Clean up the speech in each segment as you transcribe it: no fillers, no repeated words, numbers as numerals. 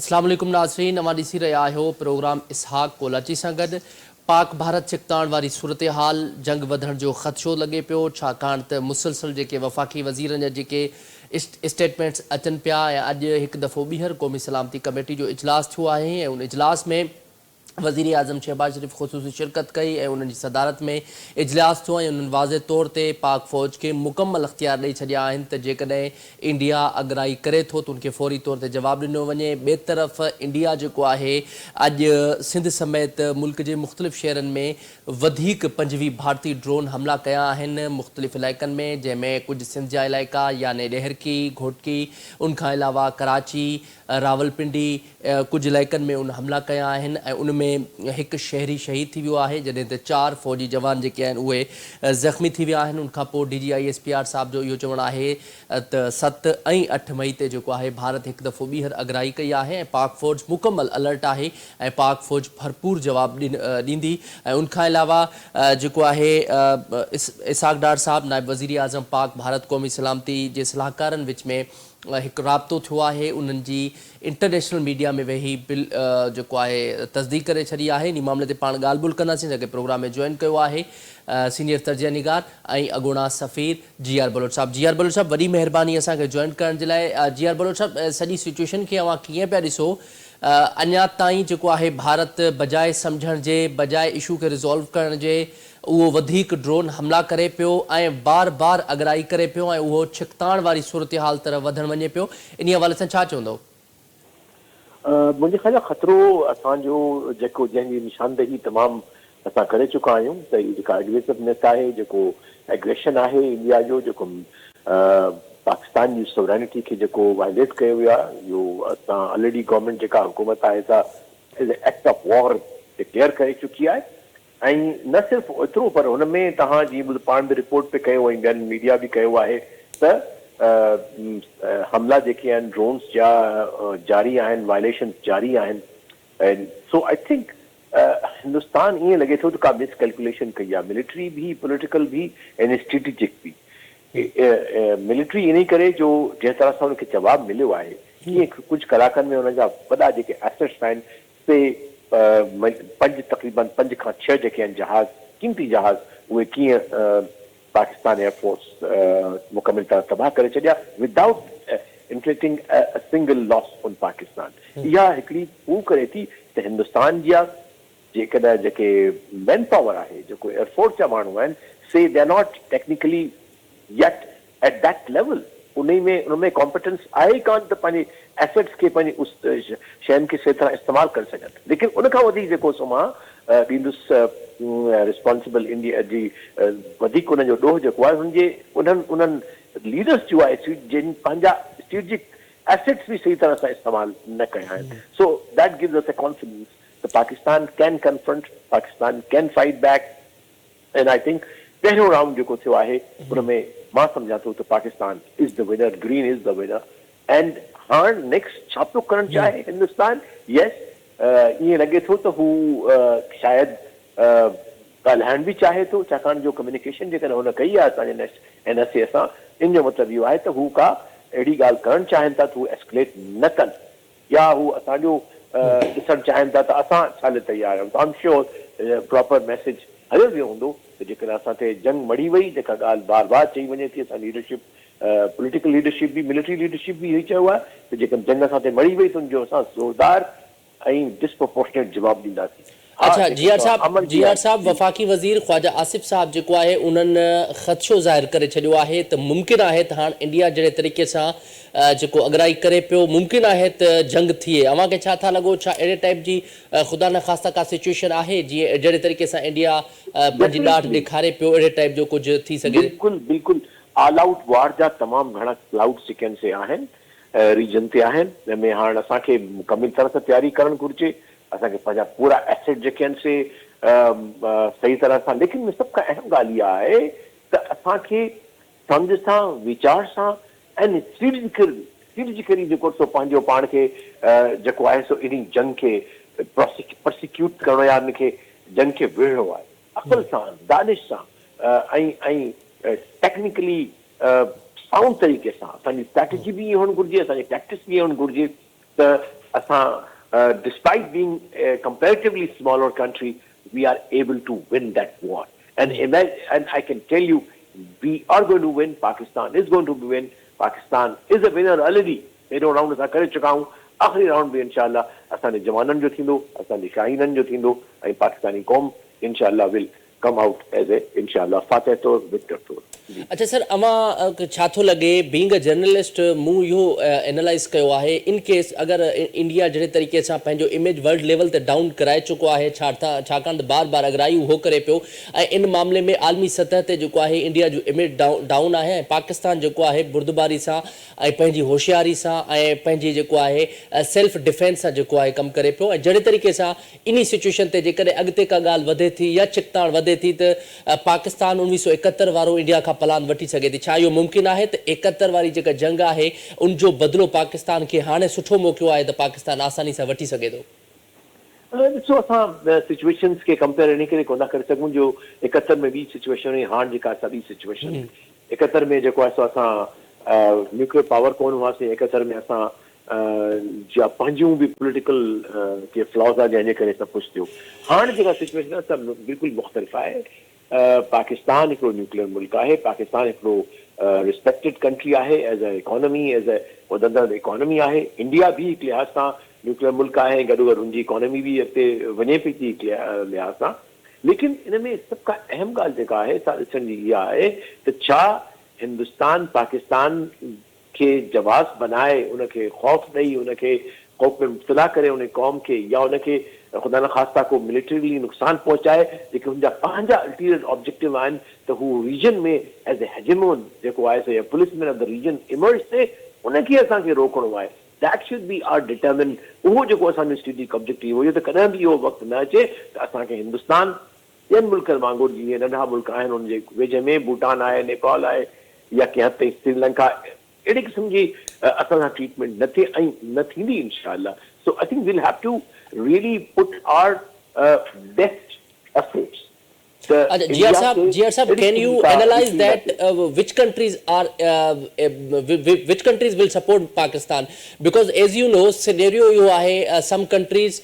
اسلام عليڪم ناظرين اوهان ڏسي رهيا آهيو پروگرام اسحاق ڪولاچي سان گڏ پاڪ ڀارت ڇڪتاڻ واري صورتحال جنگ وڌڻ جو خدشو لڳي پيو ڇاڪاڻ ته مسلسل جيڪي وفاقي وزيرن جا جيڪي اسٽيٽمينٽس اچن پيا ۽ اڄ هڪ دفعو ٻيهر قومي سلامتي ڪميٽي جو اجلاس ٿيو آهي ۽ ان اجلاس ۾ وزيراعظم شهباز شريف خصوصي شرڪت ڪئي ۽ انهن جي صدارت ۾ اجلاس ٿيو ۽ انهن واضح طور تي پاڪ فوج کي مڪمل اختيار ڏئي ڇڏيا آهن ته جيڪڏهن انڊيا اڳرائي ڪري ٿو ته ان کي فوري طور تي جواب ڏنو وڃي ٻئي طرف انڊيا جيڪو آهي اڄ سنڌ سميت ملڪ جي مختلف شهرن ۾ وڌيڪ 25 ڀارتي ڊرون حملا ڪيا آهن مختلف علائقن ۾ جنهن ۾ ڪجهه سنڌ جا علائقا يعني ڏهرڪي، گهوٽڪي ان کان علاوه ڪراچي، راولپنڊي، ڪجهه علائقن ۾ ان حملا ڪيا آهن ۽ ان ۾ هڪ شهري شهيد ٿي ويو آهي جڏهن ته چار فوجي جوان جيڪي آهن اهي زخمي ٿي ويا آهن ان کان پوء D G I S P R صاحب جو اهو چوڻ آهي ته 7 ۽ 8 مئي تي جيڪو آهي ڀارت هڪ دفعو ٻيهر اڳرائي ڪئي آهي ۽ پاڪ فوج مڪمل الرٽ آهي ۽ پاڪ فوج ڀرپور جواب ڏيندي ۽ ان کان علاوه جيڪو آهي اسحاق ڊار صاحب نائب وزيراعظم پاڪ ڀارت قومي سلامتي جي صلاحڪارن وچ ۾ هڪ رابطو ٿيو آهي انهن جي انٽرنيشنل ميڊيا ۾ ويهي بل جيڪو آهي تصديق ڪري ڇڏي آهي انهي معاملي تي پاڻ ڳالهه ٻولهه ڪنداسين اسان کي پروگرام ۾ جوائن ڪيو آهي سينيئر تجزيه نگار ۽ اڳوڻا سفير جي آر بلوچ صاحب جي آر بلوچ صاحب وڏي مهرباني اسان کي جوائن ڪرڻ جي لاء جي آر بلوچ صاحب سڄي سچويشن کي اوهان ڪيئن پيا ڏسو اڃا تائين جيڪو آهي ڀارت بجاء سمجهڻ جي بجاء اشو کي ريزالو ڪرڻ جي اهو وڌيڪ ڊرون حملا ڪري پيو ۽ بار بار اڳرائي ڪري پيو ۽ اهو ڇڪتاڻ واري صورتحال طرف وڌڻ وڃي پيو، انهي حوالي سان ڇا چوندؤ؟ منهنجي خيال ۾ خطرو اسان جو جيڪو جنهن جي نشاندهي تمام اسان ڪري چڪا آهيون ته هي جيڪا اگريسونيس آهي جيڪو اگريشن آهي انڊيا جو جيڪو پاڪستان جي سورينٽي کي جيڪو وائليٽ ڪيو ويو آهي اهو اسان آلريڊي گورنمينٽ جيڪا حڪومت آهي سا as a act of war declare ڪري چڪي آهي ۽ نه صرف ايترو پر ان ۾ توهان جيئن ٻڌ پاڻ به رپورٽ پئي ڪيو ۽ ٻين ميڊيا به ڪيو آهي ته حملا جيڪي آهن ڊرونز جا جاري آهن وائليشنز جاري آهن ۽ سو I think Hindustan ائين لڳي ٿو ته ڪا مس ڪيلڪوليشن ڪئي آهي ملٽري به پوليٽيڪل به ۽ اسٽريٽجڪ به ملٽري انهي ڪري جو جنهن طرح سان ان کي جواب مليو آهي ڪيئن ڪجهه ڪلاڪن ۾ انهن جا وڏا جيڪي ايسيٽس آهن سي پنج تقريبن پنج کان ڇهه جيڪي آهن جهاز قيمتي جهاز اهي ڪيئن پاڪستان ايئر فورس مڪمل طرح تباهه ڪري ڇڏيا without inflicting a single loss on Pakistan اها هڪڙي پروو ڪري ٿي ته هندستان جا جيڪڏهن جيڪي مين پاور آهي جيڪو ايئر فورس جا ماڻهو آهن سي they are not technically yet at that level انهي ۾ ان ۾ ڪامپيٽنس آهي ئي ڪانه ته پنهنجي ايسيٽس کي پنهنجي شين کي صحيح طرح استعمال ڪري سگهن ليڪن ان کان وڌيڪ جيڪو سو مان ڏيندس ريسپانسبل انڊيا جي وڌيڪ ان جو ڏوهه جيڪو آهي هن جي انهن انهن ليڊرس جو آهي جن پنهنجا اسٽريٽجڪ ايسيٽس به صحيح طرح سان استعمال نه ڪيا آهن so that gives us a confidence ته Pakistan can confront Pakistan can fight back and I think پهريون رائونڊ جيڪو ٿيو آهي ان ۾ مان سمجهان ٿو ته Pakistan is the winner green is the winner and هاڻ نيڪسٽ ڇا پيو ڪرڻ چاهي هندستان يس ائين لڳي ٿو ته هو شايد ڳالهائڻ به چاهي ٿو ڇاڪاڻ جو ڪميونيڪيشن جيڪڏهن هن ڪئي آهي اسان جي اين ايس اي سان ان جو مطلب اهو آهي ته هو ڪا اهڙي ڳالهه ڪرڻ چاهين ٿا ته هو ايسڪليٽ نه ڪن يا هو اسان جو ڏسڻ چاهين ٿا ته اسان ڇا لاء تيار آهيون ته I am sure proper message هليو ويو هوندو ته جيڪڏهن اسان تي جنگ مڙهي وئي جيڪا ڳالهه بار بار چئي وڃي ٿي اسان ليڊرشپ پوليٽيڪل ليڊرشپ به ملٽري ليڊرشپ به اهو ئي چيو آهي ته جيڪڏهن جنگ اسان تي مڙهي وئي ته ان جو اسان زوردار ۽ ڊسپروپورشنيٽ جواب ڏينداسين. ها اڇا جي جيڪو آر سو صاحب امن جي جي آر صاحب جي. وفاقي وزير خواجه آصف صاحب جيڪو آهي انهن خدشو ظاهر ڪري ڇڏيو آهي ته ممڪن آهي ته هاڻ انڊيا جهڙي طريقي سان جيڪو اڳرائي ڪري پيو ممڪن آهي ته جنگ ٿئي اوهان کي ڇا ٿا لڳو ڇا اهڙي ٽائيپ جي خدا نخواسته ڪا سچوئيشن آهي جيئن جهڙي طريقي سان انڊيا پنهنجي ڏاڍ ڊيفنيٽلي. ڏيکاري پيو اهڙي ٽائيپ جو ڪجهه ٿي سگهي. بلڪل بلڪل آل آئوٽ وار جا تمام گهڻا ڪلائوڊس جيڪي آهن سي آهن ريجن تي آهن جنهن ۾ هاڻ اسان کي مڪمل طرح سان تياري ڪرڻ گهرجي اسان کي پنهنجا پورا ايسيٽ جيڪي آهن سي صحيح طرح سان ليڪن ۾ سڀ کان اهم ڳالهه اها آهي ته اسان کي سمجهه سان ويچار سان ۽ اسٽريٽجيڪلي جيڪو سو پنهنجو پاڻ کي جيڪو آهي سو انهي جنگ کي پرسيڪيوٽ ڪرڻو يا ان کي جنگ کي وڙهڻو آهي عقل سان دانش سان ۽ ۽ ٽيڪنيڪلي سائونڊ طريقي سان اسان جي اسٽريٽجي به ائين هئڻ گهرجي اسان جي ٽيڪٽڪس به ائين هئڻ گهرجي ته اسان despite being a comparatively smaller country we are able to win that war and and I can tell you we are going to win Pakistan is going to win Pakistan is a winner already پهريون round اسان ڪري چڪا آهيون آخري round به انشاء الله اسان جي جوانن جو ٿيندو اسان جي شاهينن جو ٿيندو ۽ پاڪستاني قوم انشاء الله will come out as a انشاء الله فاتح طور وڪٽر طور جي. اڇا سر اوهان کي ڇا ٿو لڳي بينگ ا جرنلسٽ مون اهو اينالائز ڪيو آهي ان ڪيس اگر انڊيا جهڙي طريقي سان پنهنجو اميج ورلڊ ليول تي ڊائون ڪرائي چڪو آهي ڇاڪاڻ ته بار بار اڳرائي اهو ڪري پيو ۽ ان معاملي ۾ عالمي سطح تي جيڪو آهي انڊيا جو اميج ڊائون آهي ۽ پاڪستان جيڪو آهي بردباري سان ۽ پنهنجي هوشياري سان ۽ پنهنجي جيڪو آهي سيلف ڊفينس سان جيڪو آهي ڪم ڪري پيو ۽ جهڙي طريقي سان انهي سچوئيشن تي جيڪڏهن اڳتي ڪا ڳالهه وڌي ٿي يا ڇڪتاڻ وڌي ٿي ته پاڪستان اڻويهه سو ايڪهتر وارو انڊيا کان پلان وٺي سگهي ٿي ڇا اهو ممڪن آهي ته ايڪهتر واري جيڪا جنگ آهي ان جو بدلو پاڪستان کي هاڻي سٺو موقعو آهي ته پاڪستان آساني سان وٺي سگهي ٿو. ڏسو اسان سچوئيشنز کي ڪمپيئر انهي ڪري ڪونه ٿا ڪري سگهون جو ايڪهتر ۾ ٻي سچوئيشن هئي هاڻ جيڪا آهي سا ٻي سچوئيشن ايڪهتر ۾ جيڪو آهي سو اسان نيوڪليئر پاور ڪونه هئاسين، ايڪهتر ۾ اسان جا پنهنجون به پوليٽيڪل ڪي فلاز هئا جنهن جي ڪري سڀ ڪجهه ٿيو. هاڻ جيڪا سچوئيشن آهي سا بلڪل مختلف آهي. پاڪستان هڪڙو نيوڪليئر ملڪ آهي، پاڪستان هڪڙو ريسپيڪٽيڊ ڪنٽري آهي as a economy, as a وڌندڙ اڪانومي آهي. انڊيا به هڪ لحاظ سان نيوڪليئر ملڪ آهي ۽ گڏوگڏ ان جي اڪانومي به اڳتي وڃي پئي ٿي هڪ لحاظ سان. ليڪن ان ۾ سڀ کان اهم ڳالهه جيڪا آهي سا ڏسڻ جي اها آهي ته ڇا هندستان پاڪستان کي جواز بنائي ان کي خوف ڏئي ان کي خوف ۾ مبتلا ڪري ان قوم کي يا ان کي خدا نخواسته ڪو ملٽريلي نقصان پهچائي جيڪي هن جا پنهنجا الٽيريئر آبجيڪٽو آهن ته هو ريجن ۾ ايز اي هيجمون جيڪو آهي سو يا policeman of the region emerge ٿئي ان کي اسان کي روڪڻو آهي That should be our determine اهو جيڪو اسان جو اسٽريٽجڪ آبجيڪٽو اهو ته ڪڏهن به اهو وقت نه اچي ته اسان کي هندستان ٻين ملڪن وانگر جيئن ننڍا ملڪ آهن ان جي ويجهي ۾ ڀوٽان آهي نيپال آهي يا ڪنهن حد تائين سري لنڪا اهڙي قسم جي اسان سان ٽريٽمينٽ نه ٿئي ۽ نه ٿيندي انشاء الله so I think we'll have to really put our best efforts ته اچا جي آر انڊيا صاحب کي جي آر صاحب اهڙي ڪين قسم يو جي ڪا اينالائز ڏسي that نه which countries are which countries will support Pakistan because as you know scenario اهو آهي سم ڪنٽريز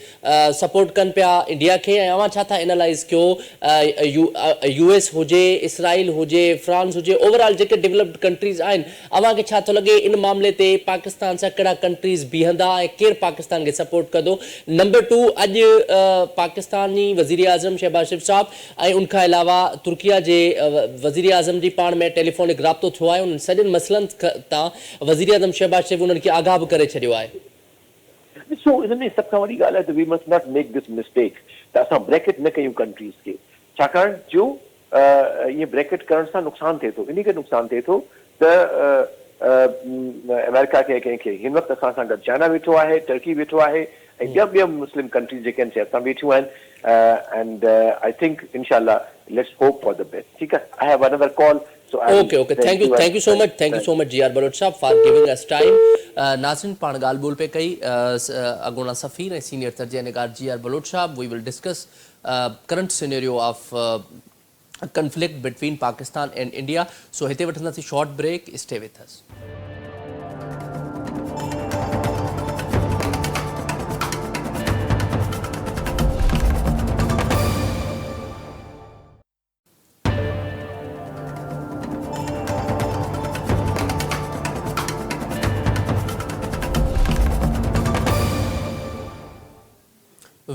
سپورٽ ڪن پيا انڊيا کي ۽ اوهان ڇا ٿا اينالائز ڪيو يو ايس هجي اسرائيل هجي فرانس هجي اوور آل جيڪي ڊولپڊ ڪنٽريز آهن اوهان کي ڇا ٿو لڳي ان معاملي تي پاڪستان سان ڪهڙا ڪنٽريز بيهندا ۽ ڪير پاڪستان کي سپورٽ ڪندو؟ نمبر ٽو اڄ پاڪستاني وزيراعظم شهباز شريف صاحب ۽ ان کان علاوه ترڪيه جي وزيراعظم جي پاڻ ۾ ٽيليفونڪ رابطو ٿيو آهي انهن سڄن مسئلن تان وزيراعظم شهباز شريف انهن کي آگاهه به ڪري ڇڏيو آهي. ڏسو ان ۾ سڀ کان وڏي ڳالهه آهي ته we must not make this mistake ته اسان بريڪٽ نه ڪيون ڪنٽريز کي ڇاڪاڻ جو ائين بريڪٽ ڪرڻ سان نقصان ٿئي ٿو انهي ڪري نقصان ٿئي ٿو ته آمريڪا کي ڪنهن کي هن وقت اسان سان گڏ چائنا ويٺو آهي ٽرڪي ويٺو آهي ۽ ٻيا ٻيا مسلم ڪنٽريز جيڪي آهن سي اسان ويٺيون آهن اينڊ I ٿنڪ انشاء الله let's hope for the best ٺيڪ آهي I have another call so I okay okay thank you thank you so much thank you so much G R Baloch صاحب فار گيونگ اس ٽائيم ناظرين پاڻ ڳالهه ٻولهه پئي ڪئي اڳوڻا سفير ۽ سينيئر تجزيه نگار جي آر بلوچ صاحب we will discuss current scenario of conflict between Pakistan and India so هتي وٺنداسين short break stay with us.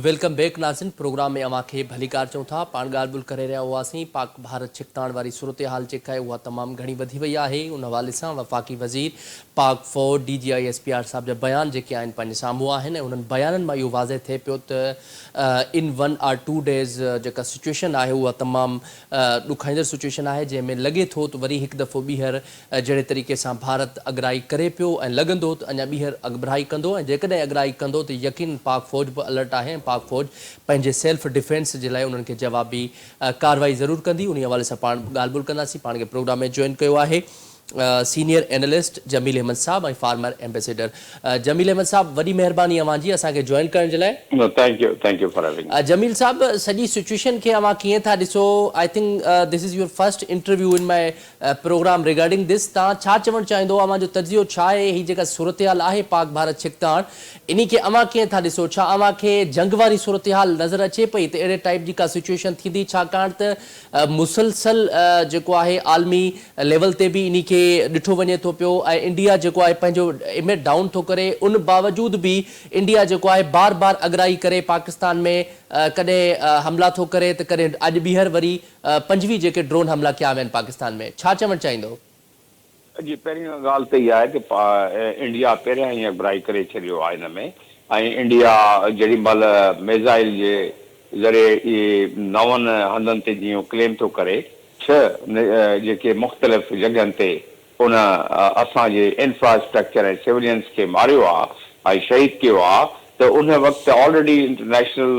Welcome back ناظرين پروگرام ۾ اوهان کي ڀليڪار چئون ٿا پاڻ ڳالهه ٻولهه ڪري رهيا هئاسين پاڪ ڀارت ڇڪتاڻ واري صورتحال جيڪا آهي اها تمام گهڻي وڌي وئي آهي ان حوالي سان وفاقي وزير پاڪ فوج D G I S P R صاحب جا بيان جيڪي آهن پنهنجي سامهون آهن ۽ انهن بيانن مان اهو واضح ٿئي پيو ته in one or two days جيڪا سچوئيشن آهي اها تمام ڏکائيندڙ سچوئيشن آهي جنهن ۾ لڳي ٿو ته وري هڪ دفعو ٻيهر جهڙي طريقي سان ڀارت اڳرائي ڪري پيو ۽ لڳندو ته اڃا ٻيهر اڳڀرائي ڪندو ۽ جيڪڏهن اڳرائي ڪندو ته يقينن پاڪ فوج به الرٽ آهي ۽ پاڪ فوج پنهنجي سيلف ڊفينس جي لاء انهن کي جوابي ڪارروائي ضرور ڪندي انهي حوالي سان پاڻ ڳالهه ٻولهه ڪنداسين پاڻ کي پروگرام ۾ جوائن ڪيو آهي. سينيئر اينالسٽ جميل احمد صاحب ۽ فارمر ايمبيسيڊر جميل احمد صاحب وڏي مهرباني اوهان جي اسان کي جوائن ڪرڻ جي لاء. No thank you thank you for having me. Jamil صاحب سڄي سچويشن کي اوهان ڪيئن ٿا ڏسو I think this is your first interview in my programme regarding this توهان ڇا چوڻ چاهيندو اوهان جو تجزيو ڇا آهي هي جيڪا صورتحال آهي پاڪ ڀارت ڇڪتاڻ انهي کي اوهان ڪيئن ٿا ڏسو ڇا اوهان کي جنگ واري صورتحال نظر اچي پئي ته اهڙي ٽائيپ جي ڪا سچويشن ٿيندي ڇاڪاڻ ته مسلسل جيڪو آهي عالمي ليول تي به انهي کي ڏٺو وڃي ٿو پيو ۽ انڊيا جيڪو آهي پنهنجو اميج ڊائون ٿو ڪري ان باوجود به انڊيا جيڪو آهي بار بار اڳرائي ڪري پاڪستان ۾ ڪڏهن حملا ٿو ڪري ته ڪڏهن اڄ ٻيهر وري 25 جيڪي ڊرون حملا ڪيا ويا آهن پاڪستان ۾ ڇا چوڻ چاهيندو؟ جي پهرين ڳالهه ته اها آهي ته انڊيا پهريان ئي اڳڀرائي ڪري ڇڏيو آهي ان ۾ ۽ انڊيا جيڏي مهل ميزائل جي ذريعي اهي نون هنڌن تي جيئن ڪليم ٿو ڪري ڇهه جيڪي مختلف جڳهن تي ان اسان جي انفراسٽرڪچر ۽ سولينز کي ماريو آ ۽ شهيد ڪيو آ ته ان وقت آلريڊي انٽرنيشنل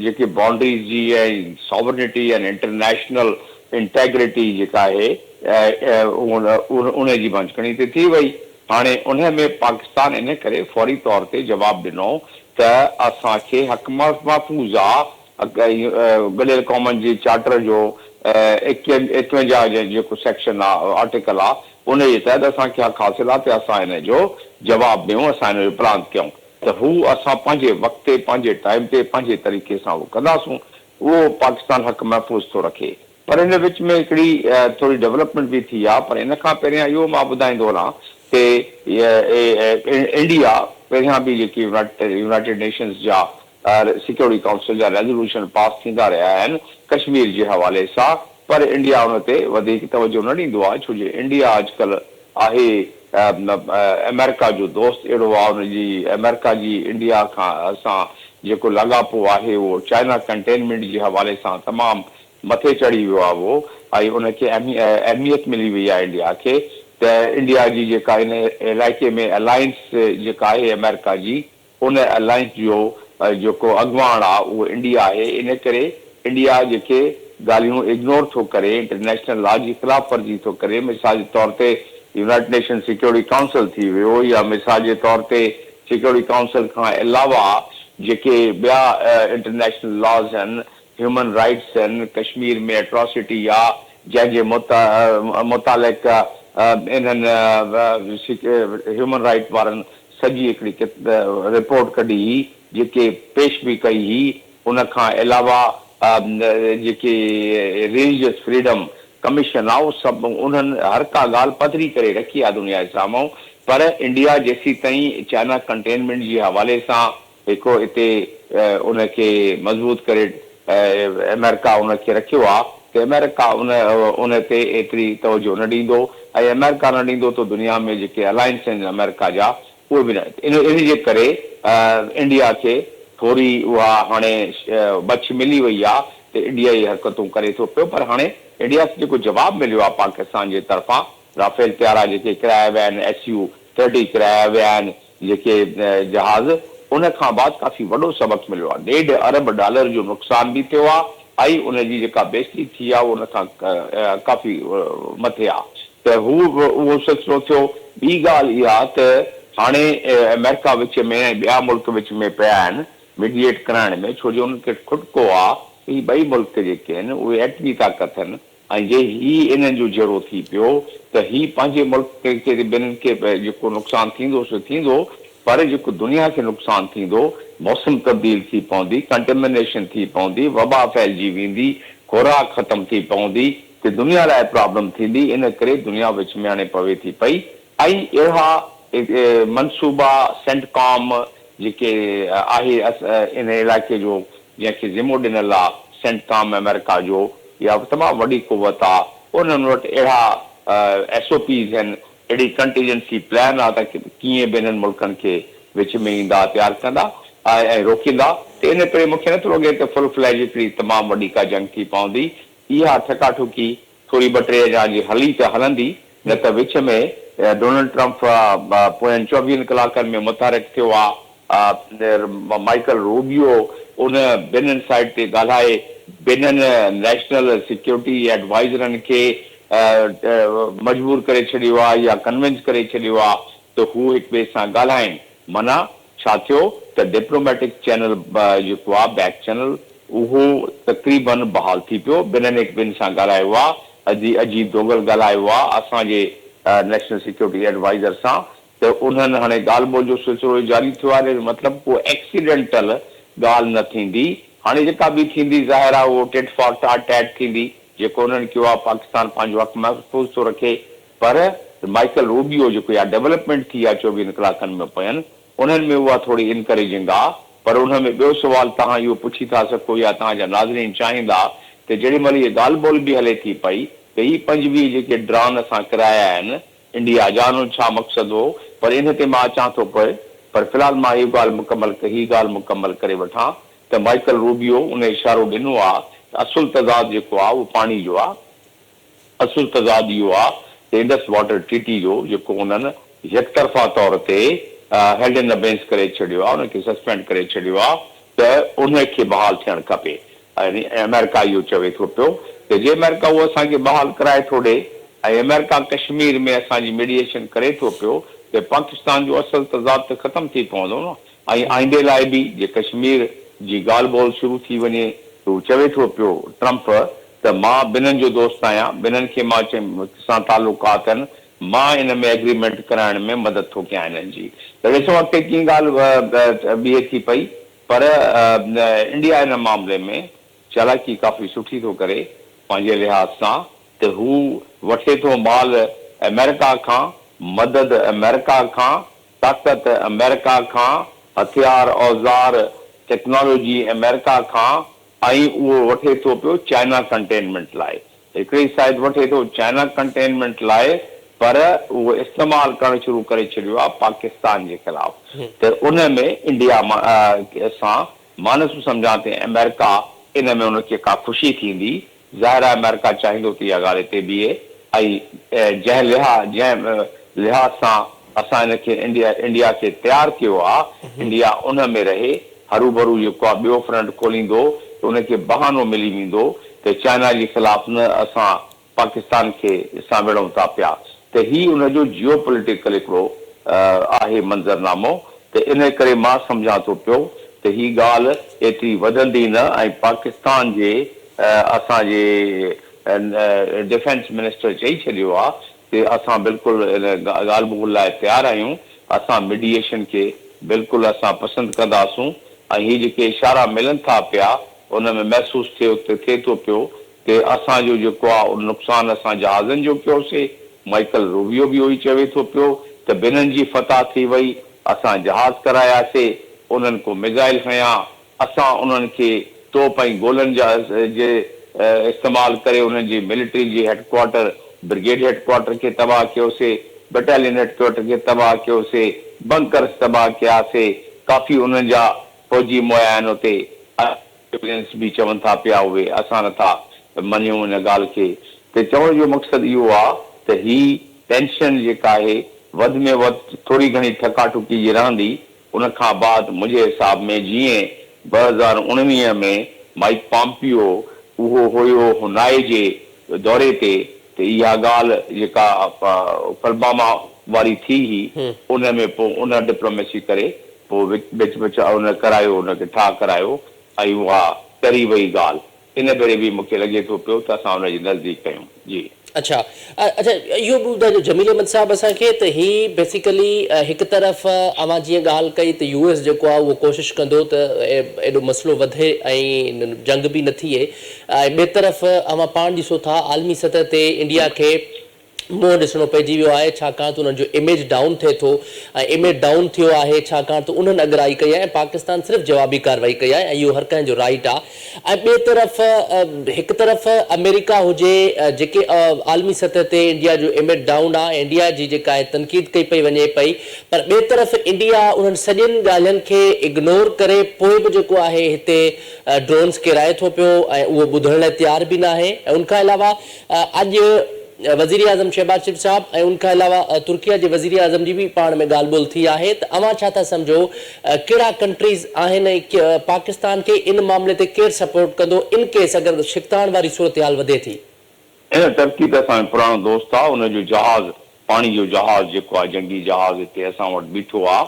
جيڪي بائونڊريز جي ۽ ساورنٽي ۽ انٽرنيشنل انٽيگرٽي جيڪا آهي ان جي ڀڃڪڻي تي ٿي وئي. هاڻي ان ۾ پاڪستان ان ڪري فوري طور تي جواب ڏنو ته اسان کي حق محفوظ آ گڏيل قومن جي چارٽر جو 51 جيڪو سيڪشن آ آرٽيڪل آ ان جي تحت اسان کي حق حاصل آ ته اسان ان جو جواب ڏيون اسان ان جو پرانت ڪيون ته هو اسان پنهنجي وقت تي پنهنجي ٽائيم تي پنهنجي طريقي سان اهو ڪنداسون اهو پاڪستان حق محفوظ ٿو رکي پر ان وچ ۾ هڪڙي ٿوري ڊولپمينٽ به ٿي آ پر ان کان پهريان اهو مان ٻڌائيندو هلان ته انڊيا پهريان به جيڪي يونائيٽيڊ نيشنز جا سيڪيورٽي ڪائونسل جا ريزولوشن پاس ٿيندا رهيا آهن ڪشمير جي حوالي سان پر انڊيا ان تي وڌيڪ توجه نه ڏيندو آهي ڇو جو انڊيا اڄڪلهه آهي آمريڪا جو دوست اهڙو آهي ان جي آمريڪا جي انڊيا کان سان جيڪو لاڳاپو آهي اهو چائنا ڪنٽينمينٽ جي حوالي سان تمام مٿي چڙهي ويو آهي اهو ۽ ان کي اهميت ملي وئي آهي انڊيا کي ته انڊيا جي جيڪا ان علائقي ۾ الائنس جيڪا آهي آمريڪا جي ان الائنس جو جيڪو اڳواڻ آ اهو انڊيا آهي ان ڪري انڊيا جيڪي ڳالهيون اگنور ٿو ڪري انٽرنيشنل لا جي خلاف ورزي ٿو ڪري مثال جي طور تي يونائيٽڊ نيشن سيڪيورٽي ڪائونسل ٿي ويو يا مثال جي طور تي سيڪيورٽي ڪائونسل کان علاوه جيڪي ٻيا انٽرنيشنل لاز آهن هيومن رائيٽس آهن ڪشمير ۾ اٽراسٽي آ جنهن جي متعلق انهن هيومن رائيٽ وارن سڄي هڪڙي رپورٽ ڪڍي هئي جيڪي پيش به ڪئي هئي ان کان علاوه جيڪي رليجس فريڊم ڪميشن آ اهو سڀ انهن هر ڪا ڳالهه پڌري ڪري رکي آ دنيا جي سامهون پر انڊيا جيسيتائين چائنا ڪنٽينمينٽ جي حوالي سان هڪ اتي ان کي مضبوط ڪري آمريڪا ان کي رکيو آ ته آمريڪا ان ان تي ايتري توجه نه ڏيندو ۽ آمريڪا نه ڏيندو ته دنيا ۾ جيڪي الائنس آهن آمريڪا جا اهي به نه ان ان جي ڪري انڊيا کي ٿوري اها هاڻي بڇ ملي وئي آ ته انڊيا اهي حرڪتون ڪري ٿو پيو پر هاڻي انڊيا کي جيڪو جواب مليو آ پاڪستان جي طرفان رافيل طيارا جيڪي ڪرايا ويا آهن ايس يو 30 ڪرايا ويا آهن جيڪي جهاز ان کان بعد ڪافي وڏو سبق مليو آهي. ڏيڍ ارب ڊالر جو نقصان به ٿيو آهي ۽ ان جي جيڪا بيستي ٿي آهي ان کان ڪافي مٿي آهي ته هو اهو سلسلو ٿيو. ٻي ڳالهه اها ته هاڻي آمريڪا وچ ۾ ۽ ٻيا ملڪ وچ ۾ پيا آهن ميڊيئيٽ ڪرائڻ ۾ ڇو جو انهن کي کٽڪو آهي ته هي ٻئي ملڪ جيڪي آهن اهي ايٽمي طاقت آهن ۽ جي هي انهن جو جهيڙو ٿي پيو ته هي پنهنجي ملڪ کي ته ٻنهن کي جيڪو نقصان ٿيندو سو ٿيندو پر جيڪو دنيا کي نقصان ٿيندو، موسم تبديل ٿي پوندي، ڪنٽيمنيشن ٿي پوندي، وبا ڦهلجي ويندي، خوراڪ ختم ٿي پوندي ته دنيا لاء پرابلم ٿيندي ان ڪري دنيا وچ ۾ هاڻي پوي ٿي پئي ۽ اهڙا منصوبا سينٽڪام جيڪي آهي ان علائقي جو جنهن کي ذمو ڏنل آ سينٽڪام آمريڪا جو اها به تمام وڏي قوت آ انهن وٽ اهڙا ايس او پيز هن اهڙي ڪنٽيجنسي پلان آ ته ڪيئن به انهن ملڪن کي وچ ۾ ايندا تيار ڪندا ۽ روڪيندا ته ان ڪري مونکي نٿو لڳي ته فل فليج هڪڙي تمام وڏي ڪا جنگ ٿي پوندي اها ٺڪا ٺڪي ٿوري ٻه ٽي اڃا جي هلي ته هلندي، نه ته وچ ۾ ڊونلڊ ٽرمپ پوين چوويهن ڪلاڪن ۾ متحرڪ ٿيو آ. مائيڪل روبيو ان بنهن سائيٽ تي ڳالهائي بنهن نيشنل سيڪيورٽي ايڊوائزرن کي مجبور ڪري ڇڏيو آ يا ڪنوينس ڪري ڇڏيو آ ته هو هڪ ٻئي سان ڳالهائين. معنيٰ ڇا ٿيو ته ڊپلوميٽڪ چينل جيڪو آ بيڪ چينل اهو تقريبن بحال ٿي پيو. ٻنهن هڪ ٻن سان ڳالهايو آ. ادي اجيت دوگل ڳالهايو آ اسان جي نيشنل سيڪيورٽي ايڊوائيزر سان ته انهن هاڻي ڳالهه ٻولهه جو سلسلو جاري ٿيو آهي ان جو مطلب ڪو ايڪسيڊنٽل ڳالهه نه ٿيندي. هاڻي جيڪا به ٿيندي ظاهر آ اهو ٽٽ فار ٽيٽ ٿيندي. جيڪو انهن ڪيو آ پاڪستان پنهنجو حق محفوظ ٿو رکي پر مائيڪل روبيو جيڪو اها ڊولپمينٽ ٿي آ چوويهن ڪلاڪن ۾ پوين انهن ۾ اها ٿوري انڪريجنگ آ پر ان ۾ ٻيو سوال توهان اهو پڇي ٿا سگهو يا توهان جا ناظرين چاهيندا ته جهڙي مهل هيء ڳالهه ٻولهه به هلي ٿي پئي ته هي 25 جيڪي ڊران اسان ڪرايا آهن انڊيا جا ان جو ڇا مقصد هو پر ان تي مان اچان ٿو پوء پر في الحال مان هي ڳالهه مڪمل هي ڳالهه مڪمل ڪري وٺان ته مائيڪل روبيو ان اشارو ڏنو آ ته اصل تضاد جيڪو آ اهو پاڻي جو آ. اصل تضاد اهو آ ته انڊس واٽر ٽريٽي جو جيڪو انهن يڪطرفا طور تي هيلڊ ان ابينس ڪري ڇڏيو آ ان کي سسپينڊ ڪري ڇڏيو آ ته ان کي بحال ٿيڻ کپي يعني آمريڪا اهو چوي ٿو پيو ته جي آمريڪا اهو اسان کي بحال ڪرائي ٿو ڏي ۽ آمريڪا ڪشمير ۾ اسان جي ميڊيئيشن ڪري ٿو پيو ته پاڪستان جو اصل تضاد ته ختم ٿي پوندو نه ۽ آئيندي لاء به جي ڪشمير جي ڳالهه ٻولهه شروع ٿي وڃي ته هو چوي ٿو پيو ٽرمپ ته مان ٻنهن جو دوست آهيان، ٻنهن کي مان سان تعلقات آهن، مان ان ۾ ايگريمينٽ ڪرائڻ ۾ مدد ٿو ڪيان هنن جي ته ڏسو اڳتي ڪيئن ڳالهه بيهي ٿي پئي پر انڊيا ان معاملي ۾ چالاڪي ڪافي سٺي ٿو ڪري پنهنجي لحاظ سان ته هو وٺي ٿو مال آمريڪا کان، مدد آمريڪا کان، طاقت آمريڪا کان، هٿيار، اوزار، ٽيڪنالاجي آمريڪا کان ۽ اهو وٺي ٿو پيو چائنا ڪنٽينمينٽ لاء. هڪڙي سائيڊ وٺي ٿو چائنا ڪنٽينمينٽ لاء پر اهو استعمال ڪرڻ شروع ڪري ڇڏيو آهي پاڪستان جي خلاف ته ان ۾ انڊيا سان مان نه ٿو سمجهان ته آمريڪا ان ۾ ان کي ڪا خوشي ٿيندي. ظاهر آهي آمريڪا چاهيندو ته اها ڳالهه هتي بيهي ۽ جنهن لحاظ جنهن لحاظ سان اسان ان کي انڊيا انڊيا کي تيار ڪيو آ انڊيا ان ۾ رهي هروڀرو جيڪو آ ٻيو فرنٽ کوليندو ته ان کي بهانو ملي ويندو ته چائنا جي خلاف نه اسان پاڪستان کي سان وڙهون ٿا پيا ته هي ان جو جيو پوليٽيڪل هڪڙو آهي منظرنامو ته ان ڪري مان سمجهان ٿو پيو ته هي ڳالهه ايتري وڌندي نه ۽ پاڪستان جي اسان جي ڊفينس منسٽر چئي ڇڏيو آ ته اسان بلڪل ان ڳالهه ٻولهه لاء تيار آهيون اسان ميڊيئيشن کي بلڪل اسان پسند ڪنداسون ۽ هي جيڪي اشارا ملن ٿا پيا ان ۾ محسوس ٿئي ٿئي ٿو پيو ته اسان جو جيڪو آ ان نقصان اسان جهازن جو ڪيوسي، مائيڪل روبيو به اهو ئي چوي ٿو پيو ته بنهن جي فتح ٿي وئي، اسان جهاز ڪراياسي، انهن ڪو ميزائل هنيا، اسان انهن کي توپ ۽ گولن جا جي استعمال ڪري انهن جي ملٽري جي head quarter, brigade head quarter کي تباهه ڪيوسي، بٽالين هيڊ ڪوارٽر کي تباهه ڪيوسي، بنڪرس تباهه ڪياسي، ڪافي انهن جا فوجي مئا آهن اتي. سولينس به چون ٿا پيا اهي اسان نه ٿا مڃيون ان ڳالهه کي ته چوڻ جو مقصد اهو آ ته هي ٽينشن جيڪا آهي وڌ ۾ وڌ ٿوري گهڻي ٺڪا ٺڪي جي رهندي ان کان بعد منهنجي حساب ۾ جيئن 2019 ۾ مائيڪ پامپيو اهو هيو هنائي جي دوري تي ته اها ڳالهه جيڪا پلباما واري ٿي هئي ان ۾ پوء ان ڊپلوميسي ڪري پوء وچ وچ ان ڪرايو ان کي ٺاهه ڪرايو ۽ اها ٽري وئي ڳالهه. ان ڀيري به مون کي لڳي ٿو پيو ته اسان ان جي نزديڪ آهيون. جي. اڇا اڇا اهو به ٻڌائجو جميل احمد صاحب اسان کي ته هي بيسيڪلي هڪ طرف اوهان جيئن ڳالهه ڪئي ته يو ايس جيڪو آهي اهو ڪوشش ڪندو ته ايڏو مسئلو وڌي ۽ جنگ به نه ٿئي ۽ ٻئي طرف اوهان پاڻ ڏسو ٿا عالمي سطح تي انڊيا کي منهن ڏسڻو پئجي ويو آهي ڇاڪاڻ ته انهن جو اميج ڊائون ٿئي ٿو ۽ اميج ڊائون ٿيو آهي ڇاڪاڻ ته انهن اڳرائي ڪئي آهي ۽ پاڪستان صرف جوابي ڪارروائي ڪئي آهي ۽ اهو هر ڪنهن جو رائيٽ آهي ۽ ٻئي طرف هڪ طرف آمريڪا هجي جيڪي عالمي سطح تي انڊيا جو اميج ڊائون آهي ۽ انڊيا جي جيڪا آهي تنقيد ڪئي پئي وڃي پئي پر ٻئي طرف انڊيا انهن سڄين ڳالهين کي اگنور ڪري پوء به جيڪو آهي هتي ڊرونز ڪيرائي ٿو پيو ۽ اهو ٻڌڻ لاء تيار به ناهي ۽ ان کان علاوه اڄ وزيراعظم شهباز شريف صاحب ۽ ان کان علاوه ترڪيه جي وزيراعظم جي به پاڻ ۾ ڳالهه ٻولهه ٿي آهي ته اوهان ڇا ٿا سمجهو ڪهڙا ڪنٽريز آهن ۽ پاڪستان کي ان معاملي تي ڪير سپورٽ ڪندو ان ڪيس اگر ڇڪتاڻ واري صورتحال وڌي ٿي. ٽرڪي ته اسان جو پراڻو دوست آ، ان جو جهاز، پاڻي جو جهاز جيڪو آ، جنگي جهاز هتي اسان وٽ بيٺو آ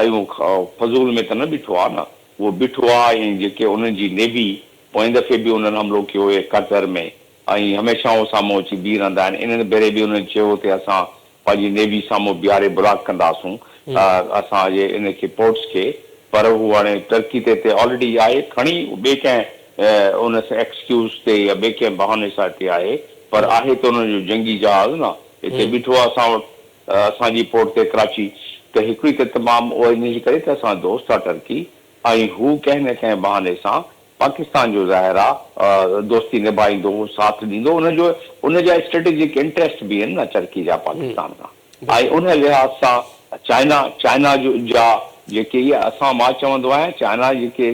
۽ اهو فضول ۾ ته نه بيٺو آ نه، اهو بيٺو آ ۽ جيڪي انهن جي نيوي، پوئين دفعي به انهن حملو ڪيو هو قطر ۾ ۽ هميشه هو سامهون اچي بيهي رهندا آهن، انهن ڀيري به انهن چيو هو ته اسان پنهنجي نيوي سامهون بيهاري بلاڪ ڪنداسون اسان جي ان کي پورٽس کي پر هو هاڻي ٽرڪي ته هتي آلريڊي آهي کڻي ٻئي ڪنهن ان ايڪسڪيوز تي يا ٻئي ڪنهن بهاني سان هتي آهي پر آهي ته انهن جو جنگي جهاز نه هتي بيٺو آهي اسان وٽ اسان جي پورٽ تي ڪراچي ته هڪڙي ته تمام اهو ان جي ڪري ته اسان جو دوست آهي ٽرڪي ۽ هو ڪنهن نه ڪنهن بهاني سان پاڪستان جو ظاهر آ دوستي نڀائيندو ساٿ ڏيندو ان جو ان جا اسٽريٽجڪ انٽريسٽ به آهن نه ٽرڪي جا پاڪستان سان ۽ ان لحاظ سان چائنا چائنا جو جا جيڪي اهي اسان مان چوندو آهيان چائنا جيڪي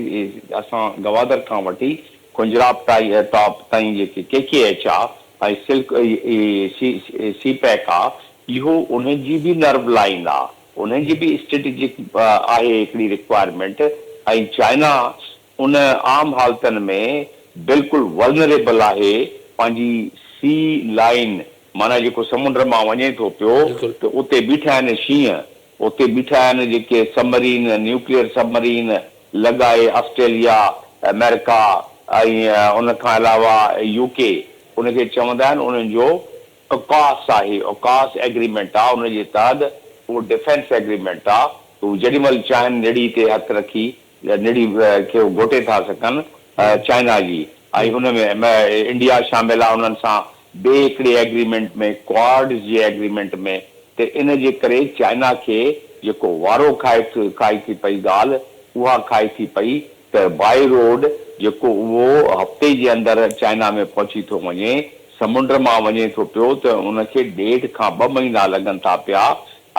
اسان گوادر کان وٺي خنجراب ٽائي ٽاپ تائين جيڪي ڪي ڪي ايڇ آ ۽ سلڪ سي سي پيڪ آ اهو انهن جي به نرو لائين آ انهن جي به اسٽريٽجڪ آهي هڪڙي رڪوائرمينٽ ۽ چائنا ان عام حالتن ۾ بلڪل ولنريبل آهي پنهنجي سي لائين معنيٰ جيڪو سمنڊ مان وڃي ٿو پيو ته اتي بيٺا آهن شينهن اتي بيٺا آهن جيڪي سب مرين نيوڪليئر سب مرين لڳائي آسٽريليا آمريڪا ۽ ان کان علاوه يو ڪي ان کي چوندا آهن انهن جو اوڪاس آهي اوڪاس ايگريمينٽ آ ان جي تحت اهو ڊفينس ايگريمينٽ آ ته هو جيڏي مهل چاهين نڙي تي هٿ رکي يا نڙي کي هو گهوٽي ٿا سگهن چائنا جي ۽ ان ۾ انڊيا شامل آ انهن سان ٻي هڪڙي ايگريمينٽ ۾ ڪواڊز جي ايگريمينٽ ۾ ته ان جي ڪري چائنا کي جيڪو وارو کائي کائي ٿي پئي ڳالهه اها کائي ٿي پئي ته بائي روڊ جيڪو اهو هفتي جي اندر چائنا ۾ پهچي ٿو وڃي سمنڊ مان وڃي ٿو پيو ته ان کي ڏيڍ کان ٻه مهينا لڳن ٿا پيا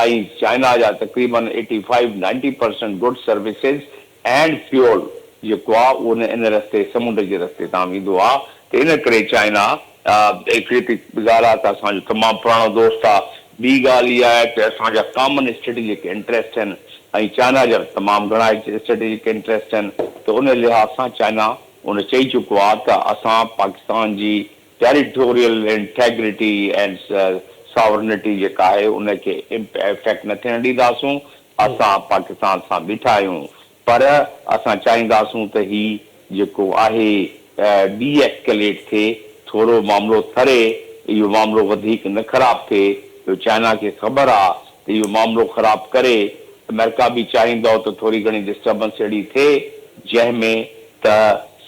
۽ چائنا جا تقريبن eighty five ninety percent goods services and fuel جيڪو آ اهو ان رستي سمنڊ جي رستي تان ويندو آ ته ان ڪري چائنا هڪڙي ته ڳالهه آ ته اسان جو تمام پراڻو دوست آ ٻي ڳالهه اها آهي ته اسان جا ڪامن اسٽريٽجڪ انٽريسٽ آهن ۽ چائنا جا به تمام گهڻا اسٽريٽجڪ انٽريسٽ آهن ته ان لحاظ سان چائنا ان چئي چڪو آ ته اسان پاڪستان جي ٽيريٽوريل انٽيگرٽي اينڊ ساورنٽي جيڪا آهي ان کي افيڪٽ نه ٿيڻ ڏينداسون، اسان پاڪستان سان بيٺا آهيون پر اسان چاهينداسون ته هي جيڪو آهي ڊي ايسڪليٽ ٿئي، ٿورو معاملو ٿري، اهو معاملو وڌيڪ نه خراب ٿئي، جو چائنا کي خبر آ ته اهو معاملو خراب ڪري آمريڪا به چاهيندو ته ٿوري گهڻي ڊسٽربنس اهڙي ٿئي جنهن ۾ ته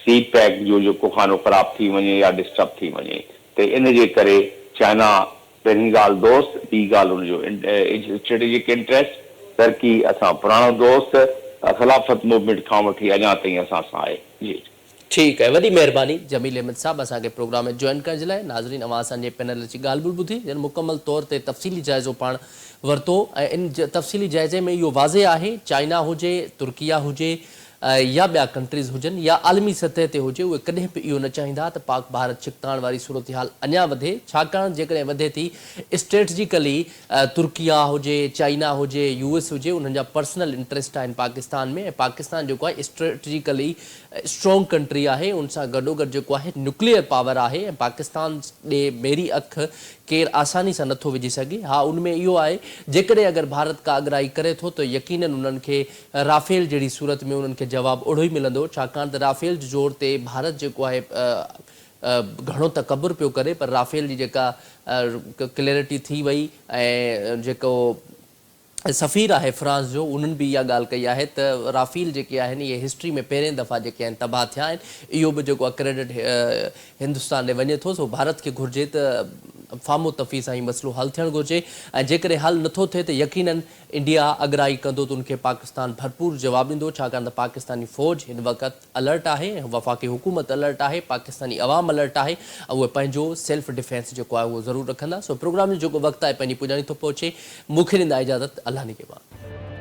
سي پيڪ جو جيڪو خانو خراب ٿي وڃي يا ڊسٽرب ٿي وڃي ته ان جي ڪري چائنا پهرين ڳالهه دوست ٻي ڳالهه ان جو اسٽريٽجڪ انٽريسٽ ترڪي اسان پراڻو دوست خلافت موومينٽ کان وٺي اڃا تائين اسان سان آهي جي. ٺيڪ آهي وڏي مهرباني جميل احمد صاحب اسان کي پروگرام ۾ جوائن ڪرڻ جي لاء ناظرين اوهان اسان جي پينل جي ڳالهه ٻولهه ٻڌي جن مڪمل طور تي تفصيلي جائزو پاڻ ورتو ۽ ان تفصيلي جائزي ۾ اهو واضح آهي چائنا هجي ترڪيه هجي يا ٻيا ڪنٽريز هجن يا عالمي سطح تي هجي اهي ڪڏهن به اهو نه چاهيندا ته پاڪ ڀارت ڇڪتاڻ واري صورتحال اڃا وڌي ڇاڪاڻ جيڪڏهن وڌي ٿي اسٽريٽجيڪلي ترڪيه هجي چائنا هجي يو ايس هجي انهن جا پرسنل انٽريسٽ آهن پاڪستان ۾ ۽ پاڪستان جيڪو آهي اسٽريٽجيڪلي اسٽرانگ ڪنٽري آهي ان سان گڏوگڏ جيڪو آهي نيوڪليئر پاور آهي ۽ پاڪستان ڏي ميري اک ڪير آساني سان نٿو وجهي سگهي ها ان ۾ اهو آهي جيڪڏهن اگر ڀارت ڪا اڳرائي ڪري ٿو ته يقينن انهن کي رافيل جهڙي صورت ۾ انهن کي جواب اهڙو ئي ملندو ڇاڪاڻ ته رافيل جي زور تي ڀارت جيڪو آهي گهڻو تڪبر پيو ڪري پر رافيل جي جيڪا ڪليرٽي ٿي وئي ۽ جيڪو سفير آهي فرانس جو انهن به اها ڳالهه ڪئي آهي ته رافيل جيڪي آهن اهي هسٽري ۾ پهرين دفعا جيڪي آهن تباهه ٿيا آهن اهو به جيڪو آهي ڪريڊٽ هندستان ڏي وڃي ٿو سو ڀارت کي گهرجي ته فامو تفهي سان هي مسئلو حل ٿيڻ گهرجي ۽ جيڪڏهن حل نٿو ٿئي ته يقينن انڊيا اڳرائي ڪندو ته ان کي پاڪستان ڀرپور جواب ڏيندو ڇاڪاڻ ته پاڪستاني فوج هن وقت الرٽ آهي ۽ وفاقي حڪومت الرٽ آهي پاڪستاني عوام الرٽ آهي ۽ اهي پنهنجو سيلف ڊفينس جيڪو آهي اهو ضرور رکندا سو پروگرام جو جيڪو وقت آهي پنهنجي پڄاڻي ٿو پهچي مون کي ڏيندا اجازت الله نگهبان.